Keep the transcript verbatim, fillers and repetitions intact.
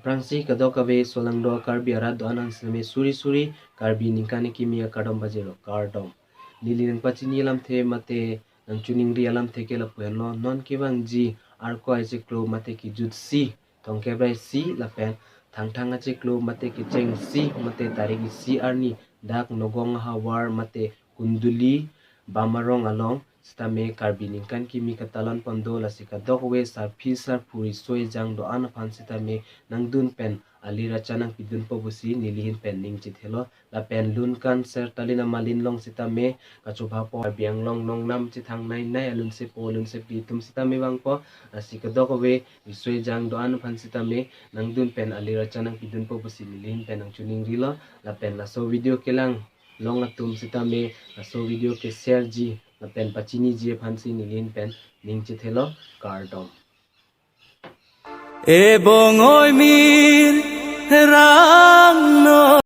Aphrangsi kadokave solangdo Karbi arat do-an an sitame suri suri Karbi ningkan kimi akardom pajirlo, kardom. Neli nangpachini alamthe mate nangchiningri alamthe ke lapu henlo, non kevangji Arkoi achiklo mate kejutsi, thomkep ra isi lapen Thangthang achiklo mate kechengsi mate tarik isi arni dak Nagaon ahavar mate Kunduli Bamarong along sitame Karbi ningkan kimi katalon pondo, lasi kadokave sarpi sarpo riso ejang do-an aphan sitame nangdun pen alir acha nangpidunpo pusi nelihin pen ning chethelo. Lapen lun kan ser talin amalin along sitame kachobhapo Karbi Anglong nongnam chethangnei nei alun sepo alun sepi atum sitame vangpo, lasi kadokave riso ejang do-an aphan sitame nangdun pen alir acha nangpidunpo pusi nelihin pen nangchiningrilo. Lapen laso video kelang long atum sitame laso video ke-share ji lapen pachiniji aphansi nelihin pen ning chethelo, kardom. Ebong oi mir rang no.